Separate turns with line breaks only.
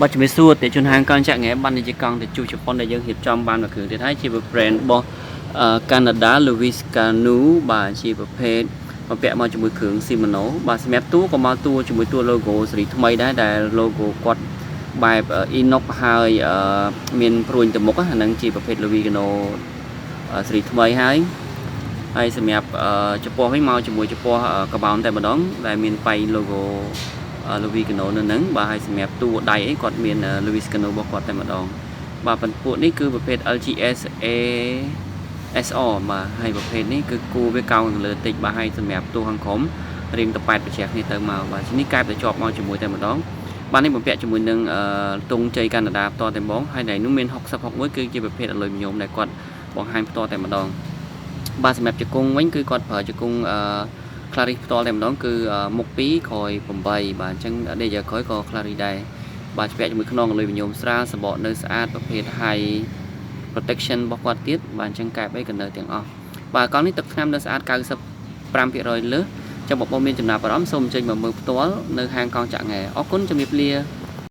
បាទជំរាបសួរតេជនហាងកង់ចាក់ង៉ែបាននេះជាកង់ទៅជួសជប៉ុនដែលយើងរៀបចំបានមួយគ្រឿងទៀតហើយជា brand របស់កាណាដា Louis Canu បាទជាប្រភេទបំពាក់មកជាមួយគ្រឿង Shimano បាទសម្រាប់តួក៏មកតួជាមួយតួ logo ស៊េរីថ្មីដែរដែល logo គាត់បែប inox ហើយមានព្រួញទៅមុខអាហ្នឹងជាប្រភេទ Louis Canu ស៊េរីថ្មីហើយហើយសម្រាប់ចំពោះវិញមកជាមួយចំពោះកបោនតែម្ដងដែលមានបៃ logo Louis Cano នៅហ្នឹងបាទហើយសម្រាប់តួដៃអីគាត់មាន Louis Cano របស់គាត់តែម្ដងបាទប៉ុន្តែពួកនេះគឺប្រភេទ LGS A SR បាទហើយប្រភេទនេះគឺគូវាកោងទៅលើតិចបាទហើយសម្រាប់តួខាងក្រោមរៀងទៅប៉ែតប្រឆាំគ្នាទៅមកបាទនេះកែបទៅជាប់មកជាមួយតែម្ដងបាទនេះបំពាក់ជាមួយនឹងទង់ជ័យកាណាដាផ្ទាល់តែម្ដងហើយនៅនោះមាន60 61គឺជាប្រភេទអាលុយមីញ៉ូមដែលគាត់បង្ហាញផ្ទាល់តែម្ដងបាទសម្រាប់ជង្គង់វិញគឺគាត់ប្រើជង្គង់អឺ Claris ផ្ទាល់តែម្ដងគឺមុខ2ក្រោយ8បាទអញ្ចឹង DJ ក្រោយក៏ Claris ដែរបាទជំពាក់ជាមួយខ្នងអាលុយមីញ៉ូមស្រាលសបកនៅស្អាតប្រភេទ high protection របស់គាត់ទៀតបាទអញ្ចឹងកែបអីក៏នៅទាំងអស់បាទកង់នេះទឹកថ្នាំនៅស្អាត95%លើសចាំបងប្អូនមានចំណាប់អារម្មណ៍សូមអញ្ជើញមកមើលផ្ទាល់នៅហាងកង់ចាក់ង៉ែអរគុណជំរាបលា។